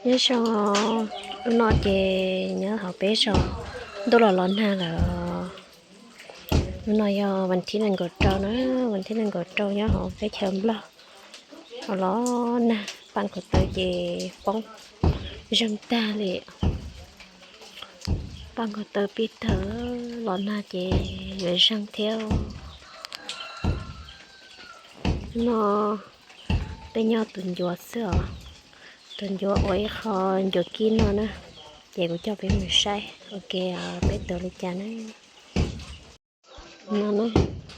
Nyob zoo, hnub no ces nyob hauv peb zos ntuj los los nag lawm. Hnub no yog vas thib nees nkaum rau na, vas thib nees nkaum rau nyob hauv teb chaws Nplog. Los los nag, paj nkaus taw ces poob zeeg tag li. Paj nkaus taw pib tawg, los nag ces yuav zeeg thiab. No peb nyob tus ncuav xwb os. Tus ncuav ua ib qho ncuav kib no na, ces kuv coj peb mus saib ua ke peb tuav li cas na. No na,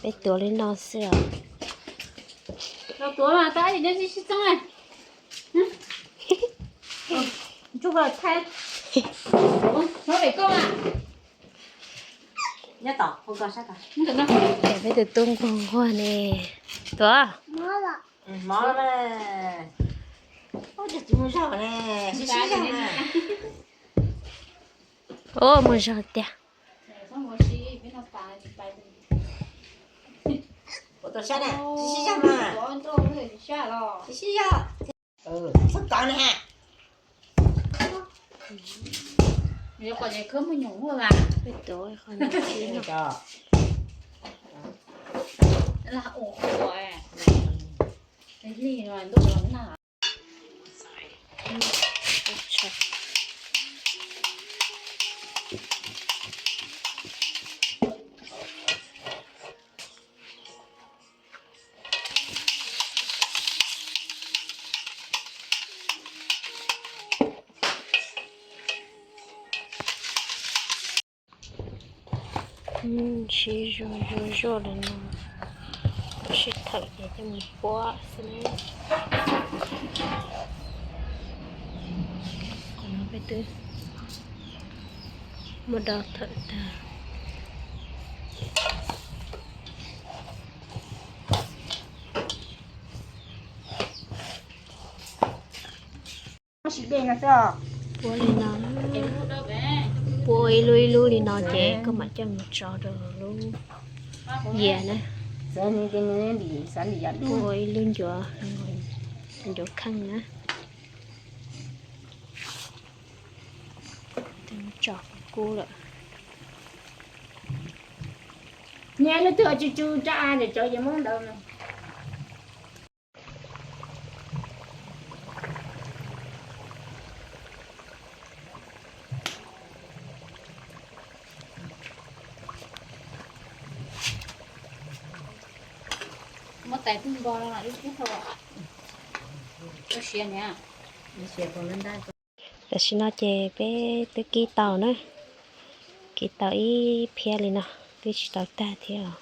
peb tuav li no xwb os. Peb tus tub nquag nquag ne. Tuav. Ua mus zog tiag. Sib zuj zuj zuaj li no, sib thawm ces coj mus puab xwb na. Qhov no peb twb muab do thawm tag. Puab li no, puab ib lub ib lub li no ces koj mam coj mus tso rau lub yias na. Puab ib lub ncuav, ncuav kheej na. Tso kub lawm. Niag leej twg tsw tsw rau av ntawm cov yas moob ntawd. Muab tais pheej npo no ib tug hau. Siav niam. Tam sim no ces peb twb kib tau na, kib tau ib phiab li no, twb tsis tau tag thiab os.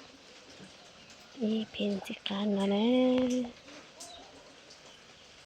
Ib phiab ntxim qab no na.